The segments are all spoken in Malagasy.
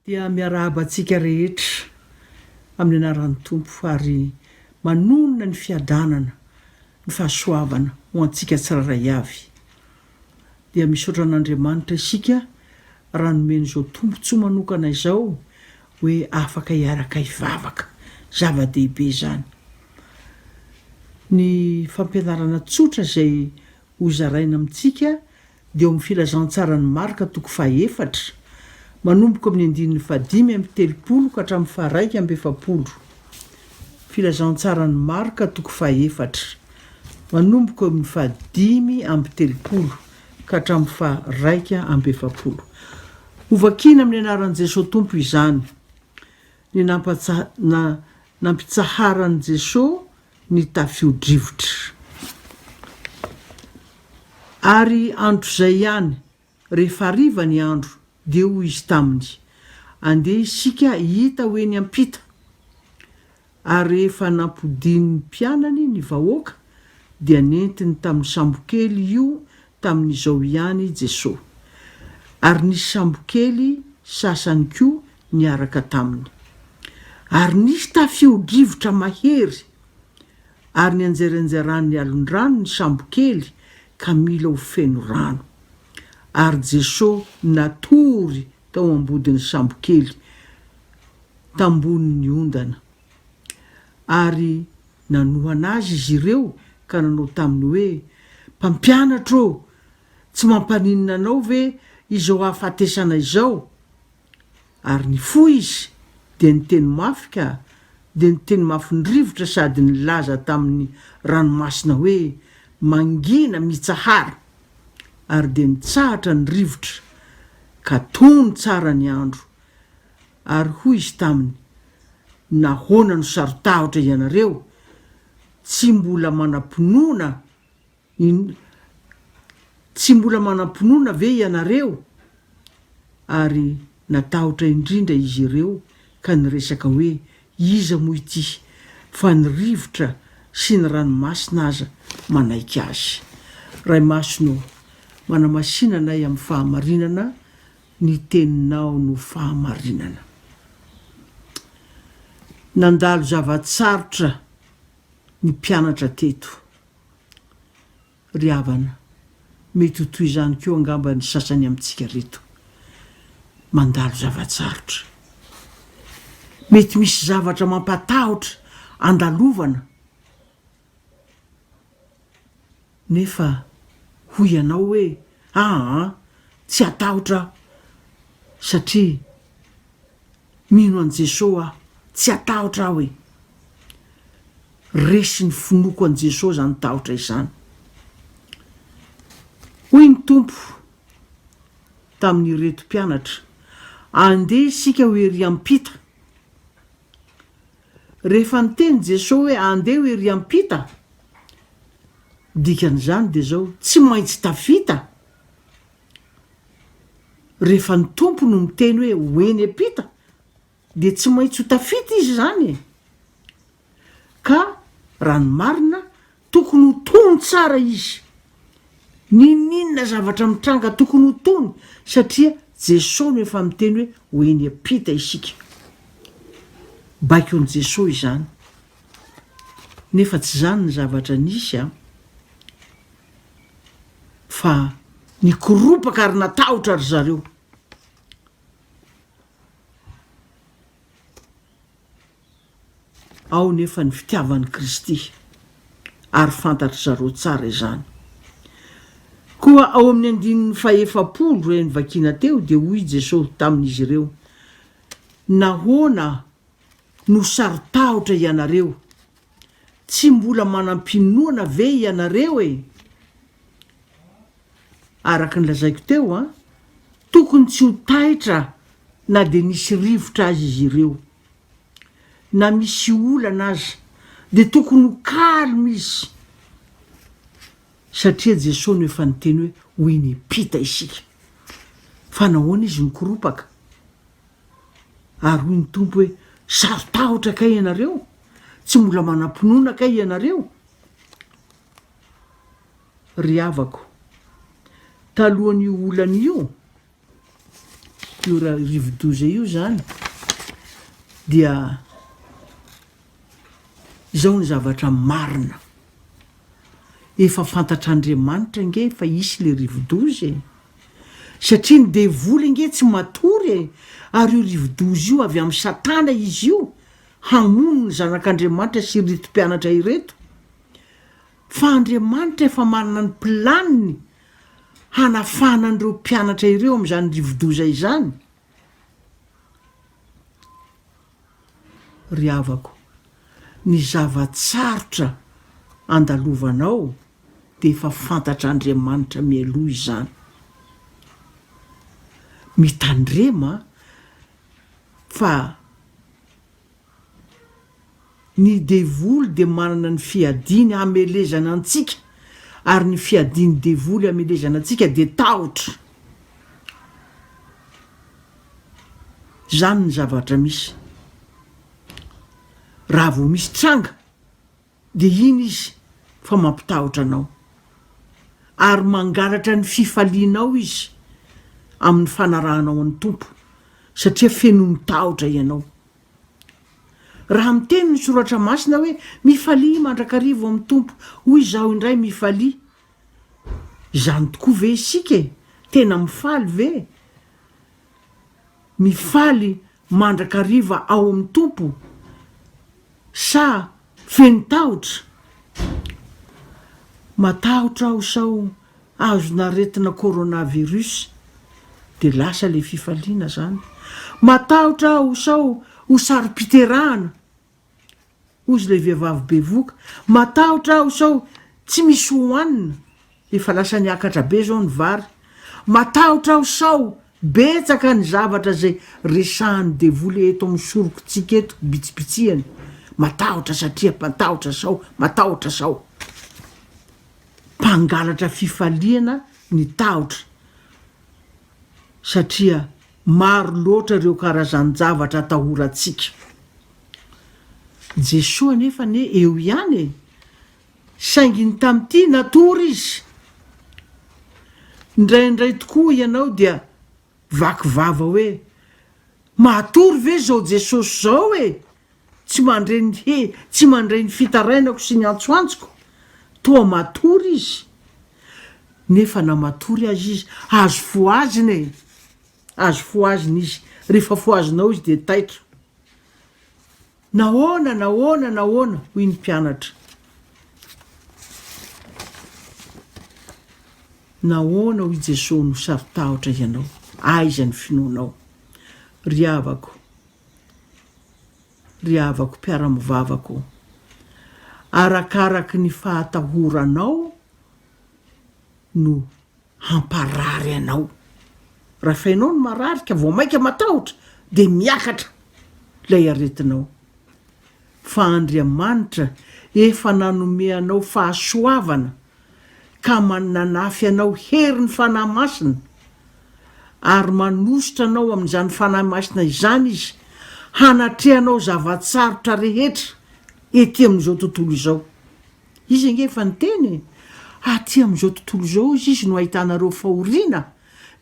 Dia miarahaba antsika rehetra amin'ny anaran'ny Tompo ary manonona ny fiadanana, ny fahasoavana ho antsika tsirairay avy. Dia misaotra an'Andriamanitra isika raha nomeny izao tombontsoa manokana izao hoe afaka hiaraka hivavaka. Zava-dehibe izany. Ny fampianarana tsotra izay hozaraina amintsika dia ao amin'ny Filazantsaran'i Marka toko fahaefatra, manomboka amin'ny andininy fahadimy amby 30 ka hatramin'ny faha-41. Filazantsaran'i Marka toko fahaefatra, manomboka eo amin'ny fahadimy amby 30 ka hatramin'ny faha-41. Hovakina amin'ny anaran'i Jesoa Tompo izany, ny nampatsa, na, nampitsaharan'i Jesoa ny tafio-drivotra. Ary androzay ihany, rehefa hariva ny andro, dia hoy izy taminy, Andeha isika hita ho eny am-pita. Ary rehefa nampodian'ny mpianany ny vahoaka, dia nentiny tamin'ny sambokely io tamin'izao ihany Jesoa. Ary nisy sambokely sasany koa niaraka taminy. Ary nisy tafio-drivotra mahery, ary nianjeranjeran'ny alon-drano ny sambokely ka mila ho feno rano. Ary Jesoa natory tao ambodin'ny sambokely, tambonin'ny ondana. Ary nanohana Azy izy ireo ka nanao taminy hoe, Mpampianatra ô, tsy mampaninona Anao ve izao hahafatesana izao? Ary nifoha izy, dia niteny mafy ka dia niteny mafy ny rivotra sady nilaza tamin'ny ranomasina hoe, Mangina, mitsahara! Ary dia nitsahatra ny rivotra, ka tony tsara ny andro. Ary hoy izy taminy, Nahoana no saro-tahotra ianareo? Tsy mbola manam-pinoana In, Tsy mbola manam-pinoana ve ianareo? Ary natahotra indrindra izy ireo ka niresaka hoe, Iza moa ity, fa ny rivotra sy ny ranomasina aza manaiky azy? Ray Masina ô, manamasina anay amin'ny fahamarinana, ny Teninao no fahamarinana. Nandalo zava-tsarotra ny mpianatra teto. Ry havana, mety ho toy izany koa angamba ny sasany amintsika reto. Mandalo zava-tsarotra. Mety misy zavatra mampatahotra andalovana, nefa hoy ianao hoe, Aa, tsy hatahotra aho, satria Mino an'i Jeso aho, tsy hatahotra aho e! Resy ny finoako an'i Jeso izany tahotra izany. Hoy ny Tompo tamin'ireto mpianatra, Andeha isika ho ery ampita. Rehefa niteny Jeso hoe andeha ho ery ampita, dikan'izany dia izao, tsy maintsy tafita. Rehefa ny Tompo no miteny hoe ho eny am-pita dia tsy maintsy ho tafita izy izany e! Ka raha ny marina tokony ho tony tsara izy. N'inon'inona zavatra mitranga tokony ho tony satria Jesoa no efa miteny hoe ho eny am-pita isika. Baikon'i Jesoa izany. Nefa tsy izany ny zavatra nisy an! Fa nikoropaka ary natahotra ry zareo. Ao nefa ny fitiavan'i Kristy, ary fantatry zareo tsara izany. Koa ao amin'ny andininy fahefapolo izay novakiana teo dia hoy i Jesosy tamin'izy ireo, Nahoana no saro-tahotra ianareo? Tsy mbola manam-pinoana ve ianareo e? Araka ny lazaiko teo an, tokony tsy ho taitra na dia nisy rivotra aza izy ireo. Na misy olana aza dia tokony ho calme izy. Satria Jesoa no efa niteny hoe ho eny am-pita isika. Fa nahoana izy nikoropaka? Ary hoy ny Tompo hoe, Saro-tahotra kay ianareo? Tsy mbola manam-pinoana kay ianareo? Ry havako, talohan'io olana io, Io rivodoza io izany dia izao ny zavatra marina. Efa fantatr'Andriamanitra ange fa hisy le rivodoza e! Satria ny devoly ange tsy matory e! Ary io rivodoza io avy amin'i Satana izy io hamono ny zanak'Andriamanitra sy ireto mpianatra ireto. Fa Andriamanitra efa manana ny planiny hanafahana an'ireo mpianatra ireo amin'izany rivodoza izany. Ry havako, ny zava-tsarotra andalovanao dia efa fantatr'Andriamanitra mialoha izany. Mitandrema fa Ny devoly dia manana ny fiadiany hamelezana antsika, ary ny fiadian'ny devoly hamelezana antsika dia tahotra. Izany ny zavatra misy. Raha vao misy tranga dia iny izy fa mampitahotra anao. Ary mangalatra ny fifalianao izy amin'ny fanarahanao an'ny Tompo, satria feno ny tahotra ianao. Raha miteny ny Soratra Masina hoe, Mifalia mandrakariva ao amin'ny Tompo, hoy izaho indray, mifalia. Izany tokoa ve isika e? Tena mifaly ve? Mifaly mandrakariva ao amin'ny Tompo sa feno tahotra? Matahotra aho sao azon'aretina coronavirus dia lasa le fifaliana zany. Matahotra aho sao ho saro-piterahana hozy ilay vehivavy bevoka. Matahotra aho sao tsy misy hohanina, efa lasa niakatra be zao ny vary. Matahotra aho sao betsaka ny zavatra izay resahan'ny devoly eto amin'ny sorokontsika eto, bitsibitsihany. Matahotra satria, matahotra sao, matahotra sao. Mpangalatra fifaliana ny tahotra satria maro loatra ireo karazan-javatra atahorantsika. Jesoa anefa anie eo ihany e! Saingy ny tamin'ity natory izy. Indraindray tokoa ianao dia vaky vava hoe, matory ve izao Jesosy izao e? Tsy mandre ny he, tsy mandre ny fitarainako sy ny antsoantsoko. Toa matory izy. Nefa na matory aza izy, azo fohazina e! Azo fohazina izy. Rehefa fohazinao izy dia taitra. Nahoana, nahoana, nahoana? hoy ny mpianatra. Nahoana, hoy Jesoa, no saro-tahotra ianao? Aiza ny finoanao? Ry havako, Ry havako mpiara-mivavaka ô, arakaraky ny fahatahoranao no hamparary anao. Raha fainao ny marary ka vao mainka matahotra dia miakatra ilay aretinao. Fa Andriamanitra efa nanome anao fahasoavana ka nanafy anao herin'ny Fanahy Masina, ary manositra anao amin'izany Fanahy Masina izany Izy hanatrehanao zava-tsarotra rehetra ety amin'izao tontolo izao. Izy ange efa niteny e! Aty amin'izao tontolo izao izy izy no ahitanareo fahoriana,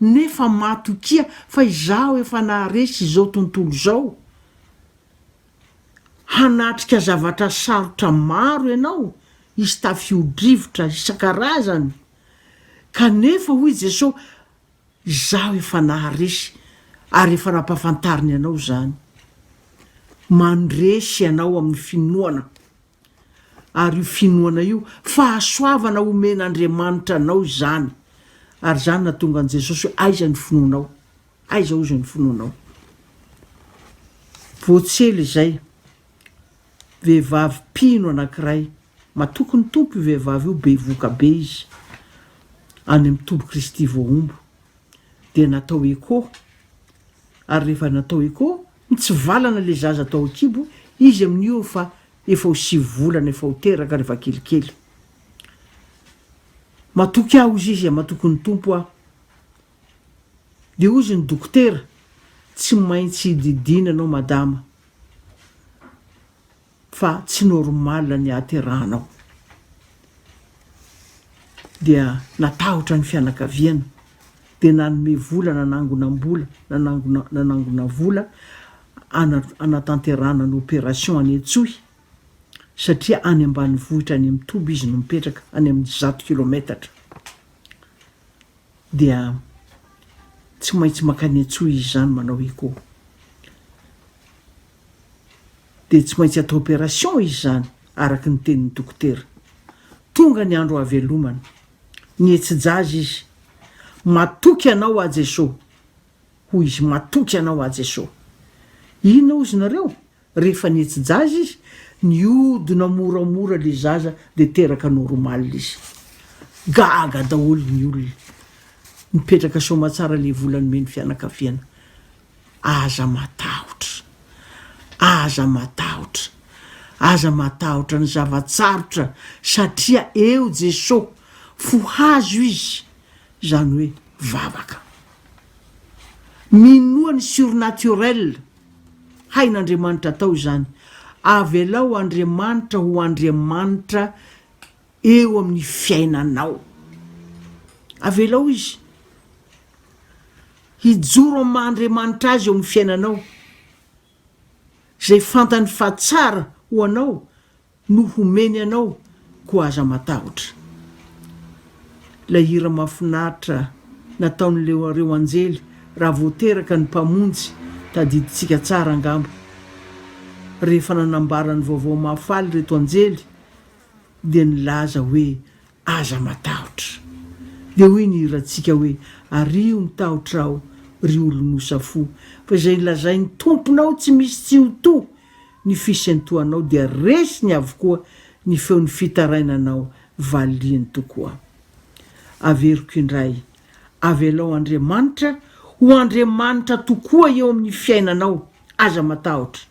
nefa matokia fa Izaho efa naharesy izao tontolo izao. Hanatrika zavatra sarotra maro ianao, hisy tafio-drivotra isan-karazany, kanefa hoy Jesoa, Izaho efa naharesy ary efa nampahafantariny anao izany. Mandresy ianao amin'ny finoana, ary io finoana io, fahasoavana omen'Andriamanitra anao izany, ary izany nahatonga an'i Jesosy hoe aiza ny finoanao? Aiza ozy ny finoanao? Vao tsy ela izay, vehivavy mpino anankiray, matoky ny Tompo io vehivavy io, bevoka be izy, any amin'ny Tompo Kristy voahombo, dia natao echo, ary rehefa natao echo, nitsivalana ilay zaza tao an-kibo, izy amin'io efa efa ho sivy volana, efa ho teraka rehefa kelikely. Matoky aho ozy izy, matoky ny Tompo aho. Dia hozy ny dokotera, tsy maintsy didiana anao madama fa tsy normal ny hahaterahanao. Dia natahotra ny fianakaviana. Dia nanome vola nanangonam-bola, nanangona nanangona vola ana anatanterahana ny opération any Antsohihy satria any ambanivohitra any amin'ny toby izy no mipetraka, any amin'ny zato kilometatra. Dia tsy maintsy mankany Antsohihy izy izany manao echo. Dia tsy maintsy atao opération izy izany araka ny tenin'ny dokotera. Tonga ny andro hahavelomana. Nihetsi-jaza izy. Matoky anao aho Jeso. Hoy izy, Matoky anao aho Jeso. Inona hozy nareo? Rehefa nihetsi-jaza izy, nihodina moramora le zaza de teraka normal izy. Gaga daholo ny olona. Nipetraka soamatsara le vola nomen'ny fianakaviana. Aza matahotra. Aza matahotra. Aza matahotra ny zava-tsarotra satria eo Jeso. Fohazo izy. Izany hoe vavaka. Minoa ny surnaturel. Hain'Andriamanitra atao izany. Avelao Andriamanitra ho Andriamanitra eo amin'ny fiainanao. Avelao Izy hijoro amin'ny maha Andriamanitra Azy eo amin'ny fiainanao. Izay fantany fa tsara ho anao no homeny anao koa aza matahotra. Ilay hira mahafinaritra nataon'ireo anjely raha vao teraka ny Mpamonjy tadidintsika tsara angamba. Rehefa nanambara ny vaovao mahafaly ireto anjely dia nilaza hoe aza matahotra. Dia hoy ny hirantsika hoe ario ny tahotrao ry olo-nosa fo fa izay lazain'ny Tomponao tsy misy tsy ho to ny fisentoanao dia resiny avokoa ny feon'ny fitarainanao valiany tokoa. Averiko indray, avelao Andriamanitra ho Andriamanitra tokoa eo amin'ny fiainanao, aza matahotra.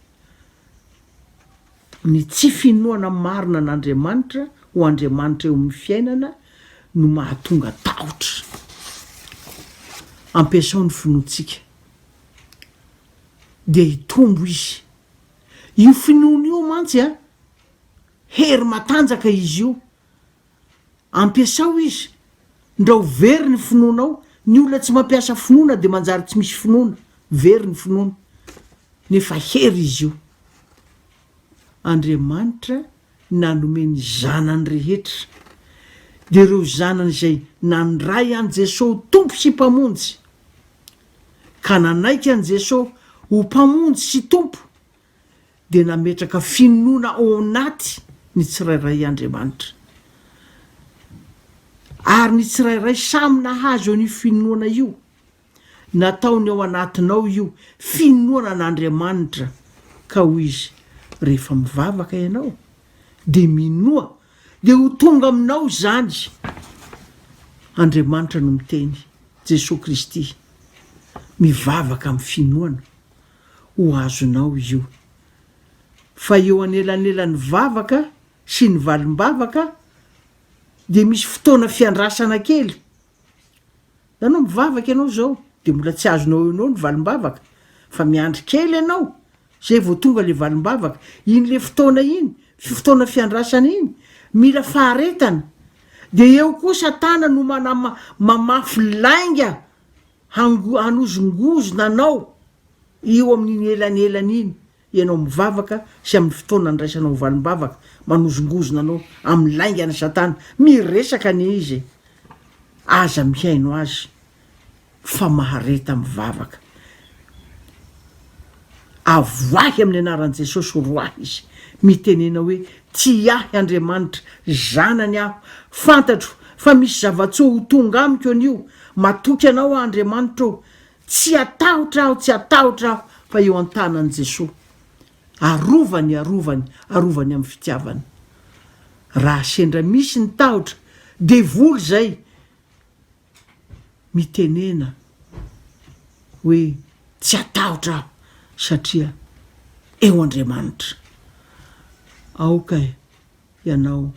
Ny tsy finoana marina an'Andriamanitra ho Andriamanitra eo amin'ny fiainana no mahatonga tahotra. Ampiasao ny finoantsika. Dia hitombo izy. Io finoana io mantsy a, hery matanjaka izy io. Ampiasao izy, ndrao very ny finoanao, ny olona tsy mampiasa finoana dia manjary tsy misy finoana, very ny finoana. Nefa hery izy io. Andriamanitra nanome ny zanany rehetra, dia ireo zanany izay nandray an'i Jesoa ho Tompo sy Mpamonjy, ka nanaiky an'i Jesoa ho Mpamonjy sy Tompo, dia nametraka finoana ao anaty ny tsirairay Andriamanitra. Ary ny tsirairay samy nahazo an'io finoana io. Nataony ao anatinao io finoana an'Andriamanitra, ka hoy Izy, rehefa mivavaka ianao, dia minoa, dia ho tonga aminao izany. Andriamanitra no miteny, Jesoa Kristy. Mivavaka amin'ny finoana, ho azonao io. Fa eo anelanelan'ny vavaka sy ny valim-bavaka dia misy fotoana fiandrasana kely. Ianao mivavaka ianao izao dia mbola tsy azonao eo noho ny valim-bavaka fa miandry kely ianao zay vao tonga le valim-bavaka. Iny le fotoana iny, fotoana fiandrasana iny, mila faharetana. Dia eo koa satana no manama- mamafy lainga hango- hanozongozona anao eo amin'iny elanelana iny. Ianao mivavaka sy amin'ny fotoana andraisanao valim-bavaka, manozongozona anao amin'ny laingany satana, miresaka anie izy e! Aza mihaino azy fa mahareta mivavaka. Avoahy amin'ny anaran'i Jesosy roahy izy. Mitenena hoe, Tia ahy Andriamanitra, zanany aho, fantatro fa misy zava-tsoa ho tonga amiko anio, matoky anao aho Andriamanitra ô, Tsy hatahotra aho, tsy hatahotra aho fa eo an-tanan'i Jesoa. Arovany, arovany, arovany amin'ny fitiavany. Raha sendra misy ny tahotra, devoly izay, mitenena hoe tsy hatahotra aho satria eo Andriamanitra. Aoka ianao.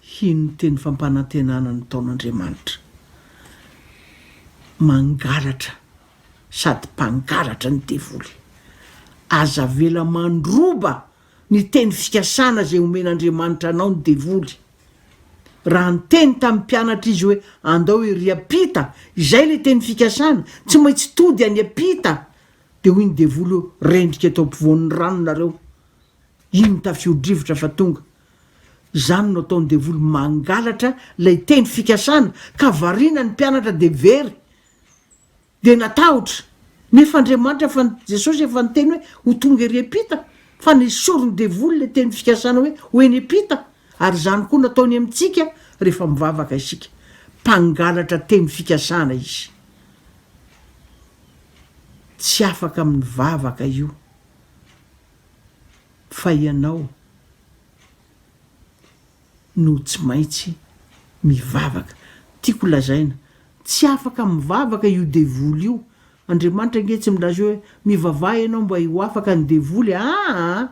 Hino ny teny fampanantenana nataon'Andriamanitra. Mangalatra sady mpangalatra ny devoly. Aza avela mandroba ny teny fikasana izay omen'Andriamanitra anao ny devoly. Raha niteny tamin'ny mpianatra izy hoe andao ery am-pita, izay ilay teny fikasana, tsy maintsy tody any am-pita, dia hoy ny devoly hoe rendrika eto ampovoan'ny rano nareo. Iny ny tafio-drivotra fa tonga. Izany no ataon'ny devoly mangalatra ilay teny fikasana ka variana ny mpianatra dia very. Dia natahotra. Nefa Andriamanitra efa, Jesosy efa niteny hoe ho tonga ery am-pita, fa nesorin'ny devoly ilay teny fikasana hoe ho eny am-pita, ary izany koa no ataony amintsika rehefa mivavaka isika. Mpangalatra teny fikasana izy. Tsy afaka amin'ny vavaka io, fa ianao no tsy maintsy mivavaka. Tiako lazaina, tsy afaka mivavaka io devoly io. Andriamanitra ange tsy milaza hoe mivavaha ianao mba ho afaka ny devoly aa!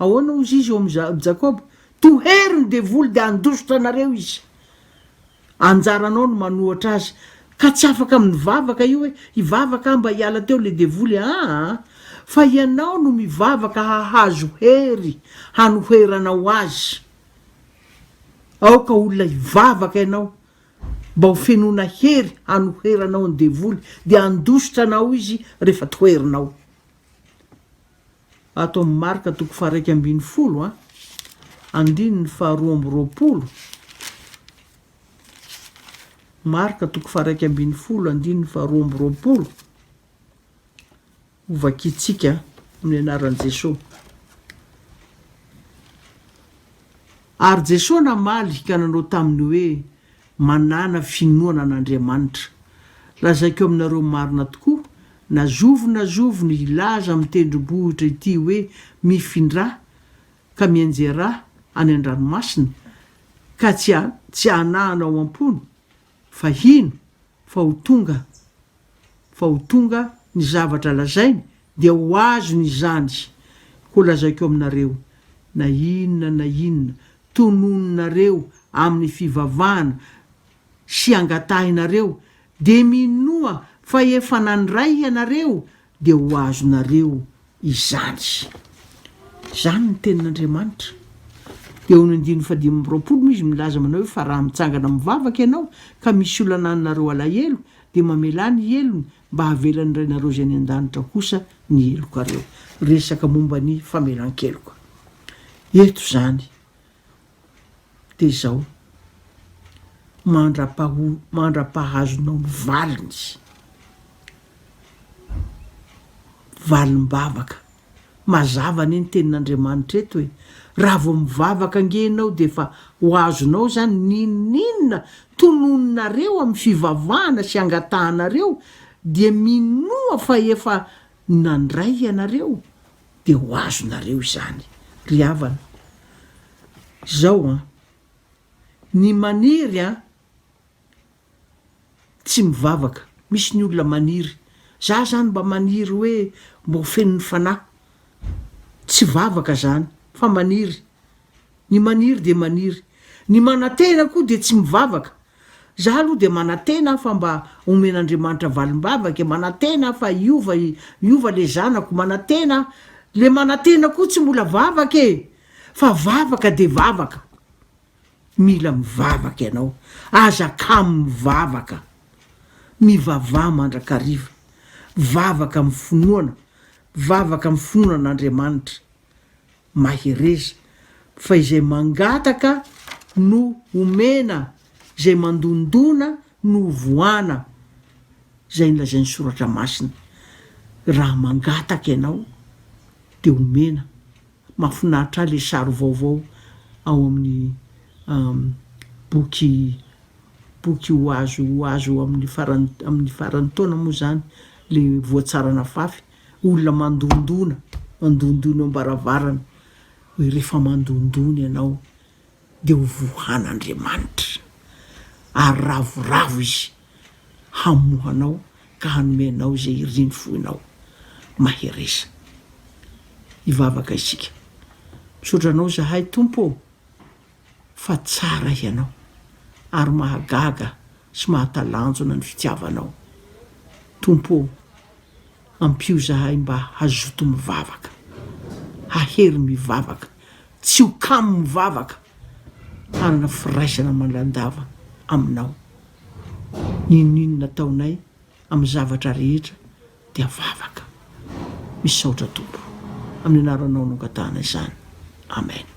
Ahoana hozy izy eo amin'i Jakoba? Tohero ny devoly dia handositra anareo izy. Anjaranao no manohatra azy. Ka tsy afaka mivavaka io hoe hivavaka aho mba hiala teo le devoly aa! Fa ianao no mivavaka hahazo hery hanoheranao azy. Aoka olona hivavaka ianao mba ho fenoina hery hanoheranao ny devoly dia handositra anao izy rehefa toherinao. Ato amin'ny Marka toko faha-11 a, andininy faha-22. Marka toko faha-11 andininy faha-22. Hovakintsika amin'ny anaran'i Jesoa. Ary Jesoa namaly ka nanao taminy hoe, Manàna finoana an'Andriamanitra. Lazaiko aminareo marina tokoa, na zovy na zovy no hilaza amin'ny tendrombohitra ity hoe, Mifindrà, ka mianjerà any an-dranomasina, ka tsy tsy hanahana ao am-pony, fa hino fa ho tonga fa ho tonga ny zavatra lazainy, dia ho azony izany. Koa lazaiko aminareo, na inona na inona tononinareo amin'ny fivavahana sy angatahinareo, dia minoa fa efa nandray ianareo, dia ho azonareo izany. Izany ny tenin'Andriamanitra. Eo amin'ny andininy fahadimy amby 20 moa izy milaza manao hoe fa raha mitsangana mivavaka ianao ka misy olona anananareo alahelo dia mamelà ny helony mba havelan'ny Rainareo izay any an-danitra kosa ny helokareo. Resaka momba ny famelan-keloka. Eto izany dia izao, mandra-paho, mandra-pahazonao ny valiny, valim-bavaka. Mazava anie ny tenin'Andriamanitra eto e! Raha vao mivavaka ange ianao dia efa ho azonao izany n'inon'inona tononinareo amin'ny fivavahana sy angatahanareo dia minoa fa efa nandray ianareo dia ho azonareo izany ry havana. Izao an! Ny maniry an! Tsy mivavaka. Misy ny olona maniry. Za zany mba maniry hoe mba ho feno ny fanahy. Tsy vavaka zany fa maniry. Ny maniry dia maniry. Ny manantena koa dia tsy mivavaka. Za aloha dia manantena aho fa mba omen'Andriamanitra valim-bavaka e, manantena aho fa hiova hiova le zanako, manantena aho. Le manantena koa tsy mbola vavaka e! Fa vavaka dia vavaka. Mila mivavaka ianao. Aza kamo mivavaka. Mivavaha mandrakariva. Vavaka amin'ny finoana. Vavaka amin'ny finoana an'Andriamanitra. Mahereza. Fa izay mangataka no omena, izay mandondona no hovohana. Izay no lazain'ny Soratra Masina. Raha mangataka ianao dia omena. Mahafinaritra ahy le sary vaovao ao amin'ny boky boky ho azo ho azo amin'ny faran'ny amin'ny faran'ny taona moa izany le voa tsara nafafy, olona mandondona mandondona eo am-baravarana hoe rehefa mandondona ianao dia ho vohan'Andriamanitra ary ravoravo izy hamoha anao ka hanome anao izay irin'ny foinao. Mahereza. Hivavaka isika. Misaotra anao izahay Tompo ô, fa tsara Ianao ary mahagaga sy mahatalanjona ny fitiavanao. Tompo ô, ampio izahay mba hazoto mivavaka, hahery mivavaka, tsy ho kamo mivavaka. Hanana firaisana mandrandava Aminao. N'inon'inona ataonay amin'ny zavatra rehetra dia vavaka. Misaotra Tompo. Amin'ny anaranao no angatahana izany. Amen.